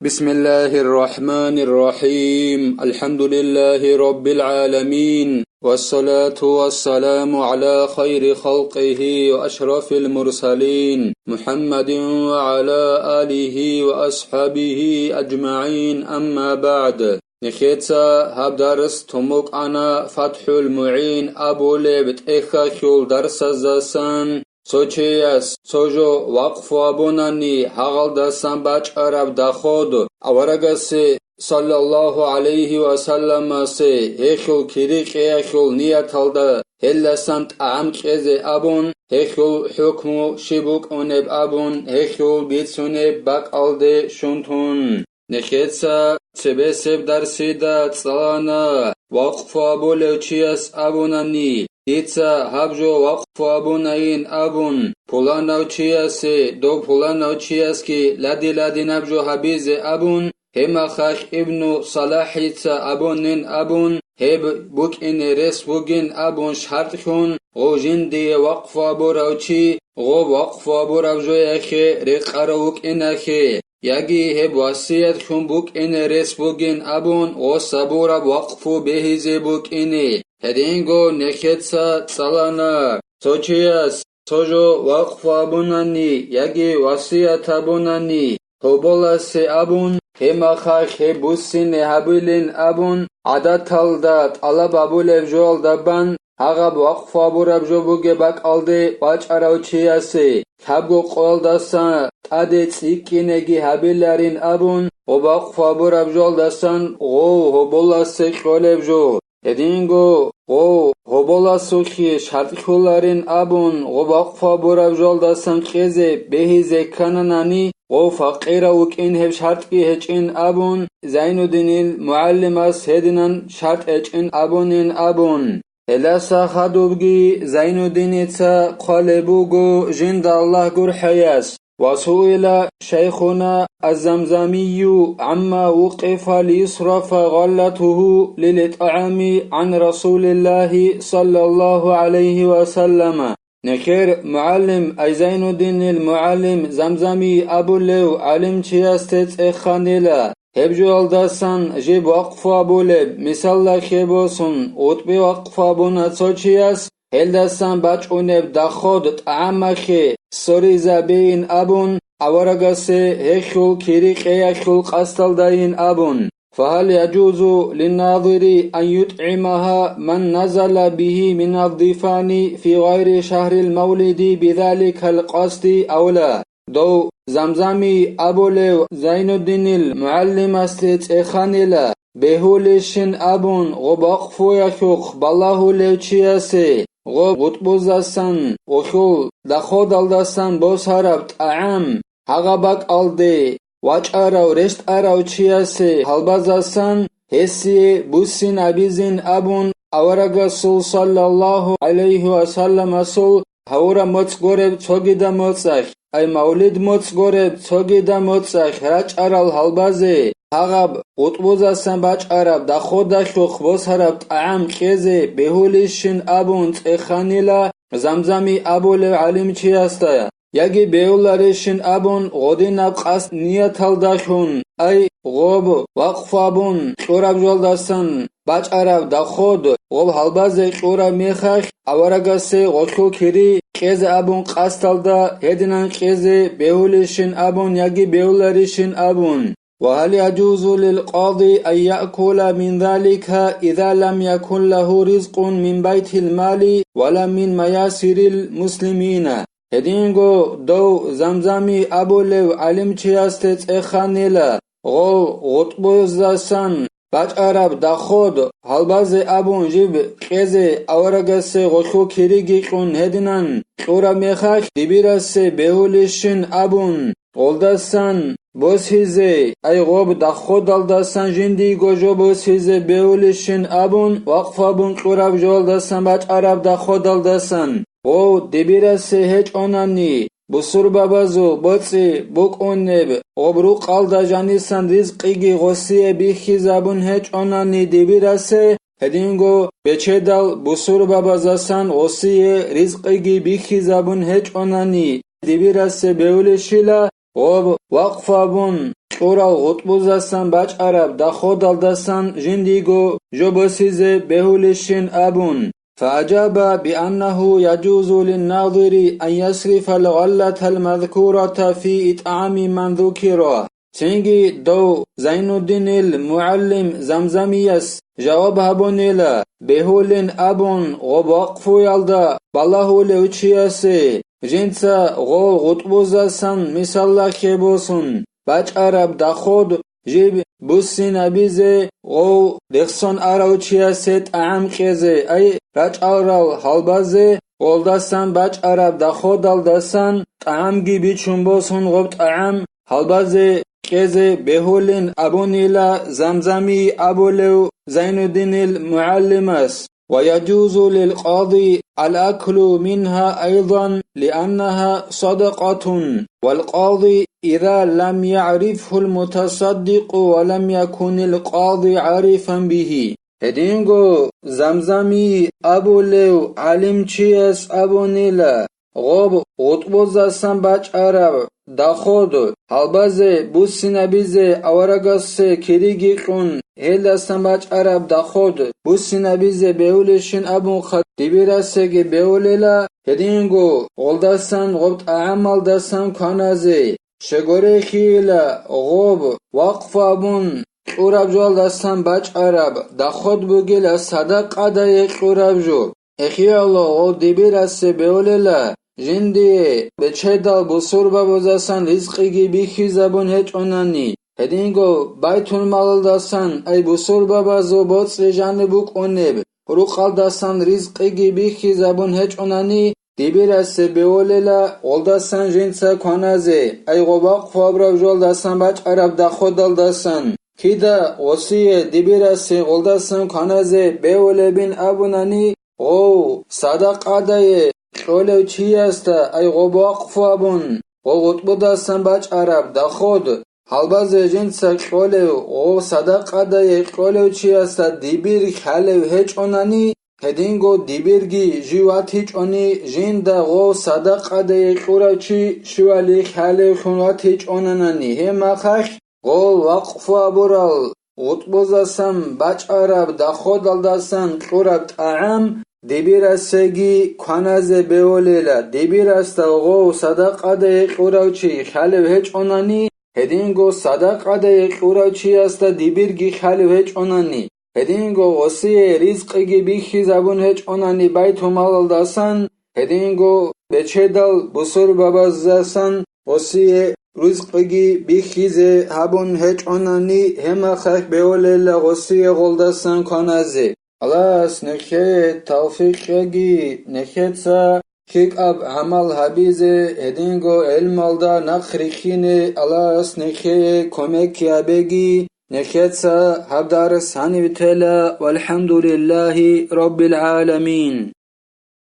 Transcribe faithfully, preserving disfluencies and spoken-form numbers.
بسم الله الرحمن الرحيم. الحمد لله رب العالمين. والصلاة والسلام على خير خلقه وأشرف المرسلين محمد وعلى آله وأصحابه أجمعين. أما بعد. Нехеца гьаб дарс тун букӀана ФатхӀул МугӀин абулеб тӀехьалъул дарсаздасан. Цо чияс цо жо вакъфу абунани, гьагъалдасан бачӀараб доход аварагасе, саллаллагьу гӀалайгьи ва салламасе, гьелъул кири-кьеялъул нияталда гьелдасан тӀагӀам кьезе абун, гьелъул хӀукму щиб букӀунеб абун, гьелъул бицунеб бакӀалде щун тун. Нехеца цебесеб дарсида цӀалана вакъфу абулев чияс абунани, дица гьаб жо вакъфу абунайин абун, пуланав чиясе, дов пуланав чиясги лади-ладинаб жо гьабизе абун, гьеб мехалъ Ибну СалахӀица абунин абун, гьеб букӀине рес бугин абун шартӀлъун, гъов жиндие вакъфу абурав чи, гъоб вакъфу абураб жояхъе рекъарав вукӀиналъе. Яги гьеб васият лъун букӀине рес бугин абун, гъос абураб вакъфу бегьизе букӀине. Гьединго нехеца цӀалана, цо чияс цо жо вакъфу абунани яги васият абунани, гьоболасе абун, гьеб мехалъ гьеб буссине гьабилин абун, гӀадаталда тӀалаб гьабулеб жоялда бан, гьагъаб вакъфу абураб жо бугеб бакӀалде вачӀарав чиясе, лъабго къоялдасан тӀаде цӀикӀкӀинеги гьабиларин абун, гъоб вакъфу абураб жоялдасан гъов гьоболасе кьолеб жо. Гьединго гъов гьоболасухъе шартӀлъуларин абун, гъоб вакъфу абураб жоялдасан кьезе бегьизе ккананани, гъов факъирав вукӀин гьеб шартӀги гьечӀин абун, Зайнуддинил мугӀалимас гьединан шартӀ гьечӀин абунин абун. Гьелдаса хадубги Зайнуддиница хъвалеб буго жинда Аллагь гурхӀаяс: «وسئل شيخنا الزمزمي عما وقف ليصرف غلته للإطعام عن رسول الله صلى الله عليه وسلم». Нехер мугӀалим, ай Зайнуддинил мугӀалим Замзами абулев гӀалимчиясде цӀеханила, гьеб жоялдасан жиб вакъфу абулеб, мисаллахъе босун, гъутӀби вакъфу абуна цо чияс, гьелдасан бачӀунеб доход тӀагӀамалъе соризабейин абун, аварагасе гьелъул кири-кьеялъул къасдалдайин абун. فهل يجوز للناظر أن يطعمها من نزل به من الضيفان في غير شهر المولد بذلك القصد أو لا؟ Дов Замзами абулев Зайнуддинил мугӀалимасде цӀеханила, бегьулищин абун гъоб вакъфуялъухъ балагьулев чиясе, гъоб гъутӀбузасан гъолъул доходалдасан босараб тӀагӀам, гьагъа бакӀалде вачӀарав рещтӀарав чиясе гьалбазасан гьесие буссин абизин абун, аварагасул саллаллагьу гӀалайгьи ва салламасул гьавураб моцӀ гуреб цогидаб моцӀалъ, ай мавлид моцӀ гуреб цогидаб моцӀалъ рачӀарал гьалбазе гьагъаб гъутӀбузасан бачӀараб доходалъухъ босараб тӀагӀам кьезе бегьулищин абун цӀеханила Замзами абулев гӀалимчиясда. Яги бегьуларищин абун гъодинаб къасд нияталдалъун, ай, гъоб вакъфу абун кьураб жоялдасан бачӀараб доход гъоб гьалбазе кьураб мехалъ, аварагасе гъолъул кири кьезе абун къасдалда гьединан кьезе бегьулищин абун яги бегьуларищин абун. وهل يجوز للقاضي أن يأكل من ذلك إذا لم يكن له رزق من بيت المال ولا من مياسر المسلمين؟ Гьединго дов Замзами абулев гӀалимчиясде цӀеханила, гъов гъутӀбузасан бачӀараб доход гьалбазе абун жиб кьезе аварагасе гъолъул кириги кьун гьединан кьураб мехалъ дибирасе бегьулищин абун, гъолдасан босизе, ай гъоб доходалдасан жиндиего жо босизе бегьулищин абун, вакъфу абун кьураб жоялдасан бачӀараб доходалдасан. Гъов дибирасе гьечӀонани, бусурбабазул боцӀи букӀунеб гъоб рукъалда жанисан ризкъиги гъосие бихьизабун гьечӀонани дибирасе, гьединго бечедал бусурбабазасан гъосие ризкъиги бихьизабун гьечӀонани дибирасе бегьулищила, гъоб вакъфу абун кьурал гъутӀбузасан бачӀараб доходалдасан жиндиего жо босизе бегьулищин абун, فأجاب بأنه يجوز للناظر أن يصرف الغلة المذكورة في إطعام من ذكر. Цинги дов Зайнуддинил мугӀалим Замзамияс жаваб гьабунила, бегьулин абун гъоб вакъфуялда балагьулев чиясе, жинца гъол гъутӀбузасан мисаллахъе босун, бачӀараб доход жиб буссинабизе гъов рехсон арав чиясе тӀагӀам кьезе, ай рачӀалрал гьалбазе гъолдасан бачӀараб доходалдасан тӀагӀамги бичун босун гъоб тӀагӀам гьалбазе кьезе бегьулин абунила Замзамий абулев Зайнуддинил мугӀалимас. ويجوز للقاضي الأكل منها أيضا لأنها صدقة، والقاضي إذا لم يعرفه المتصدق ولم يكن القاضي عارفا به. Гьединго Замзамий абулев гӀалимчияс абунила, гъоб гъутӀбузасан бачӀараб доход гьалбазе буссинабизе аварагасе кириги кьун, гьелдасан бачӀараб доход буссинабизе бегьулищин абунха дибирасеги бегьулела, гьединго гъолдасан гъоб тӀагӀамалдасан кваназе, щегорехьила гъоб вакъфу абун кьураб жоялдасан бачӀараб доход бугила садакъадае кьураб жо. Эхиялъ гъол дибирасе бегьулела, жиндие бечедал бусурбабазасан ризкъиги бихьизабун гьечӀонани, гьединго байтулмалалдасан, ай бусурбабазул боцӀи жаниб букӀунеб, рукъалдасан ризкъиги бихьизабун гьечӀонани, дибирасе бегьулела гъолдасан жинца кваназе, ай гъоб вакъфу абураб жоялдасан бачӀараб доходалдасан. Кида гъосие дибирасе гъолдасан кваназе бегьулебин абунани, гъов садакъадае кьолев чиясда, ай гъоб вакъфу абун, гъол гъутӀбудасан бачӀараб доход гьалбазе жинца кьолев, гъов садакъадае кьолев чиясда дибир хьалев гьечӀонани, гьединго дибирги жив ватичӀони, жинда гъов садакъадае кьурав чи щивали хьалевлъун ватичӀонанани, гьебмахалъ гъол вакъфу абурал гъутӀбузасан бачӀараб доходалдасан кьураб тӀагӀам дибирасеги кваназе бегьулела, дибирасда гъов садакъадае кьурав чи хьалев гьечӀонани, гьединго садакъадае кьурав чиясда дибирги хьалев гьечӀонани, гьединго гъосие ризкъиги бихьизабун гьечӀонани байтулмалалдасан, гьединго бечедал бусурбабаздасан гъосие ризкъиги бихьизе гьабун гьечӀонани, гьебмахалъ бегьулела гъосие гъолдасан кваназе. Аллагьас нехее тавфикъ кьеги, нехеца лъикӀаб гӀамал гьабизе, гьединго гӀелмалда нахъ рихьине Аллагьас нехее кумек гьабеги, нехеца гьаб дарс гьанив тела, валхӀамдулиллагьи раббил гӀаламин.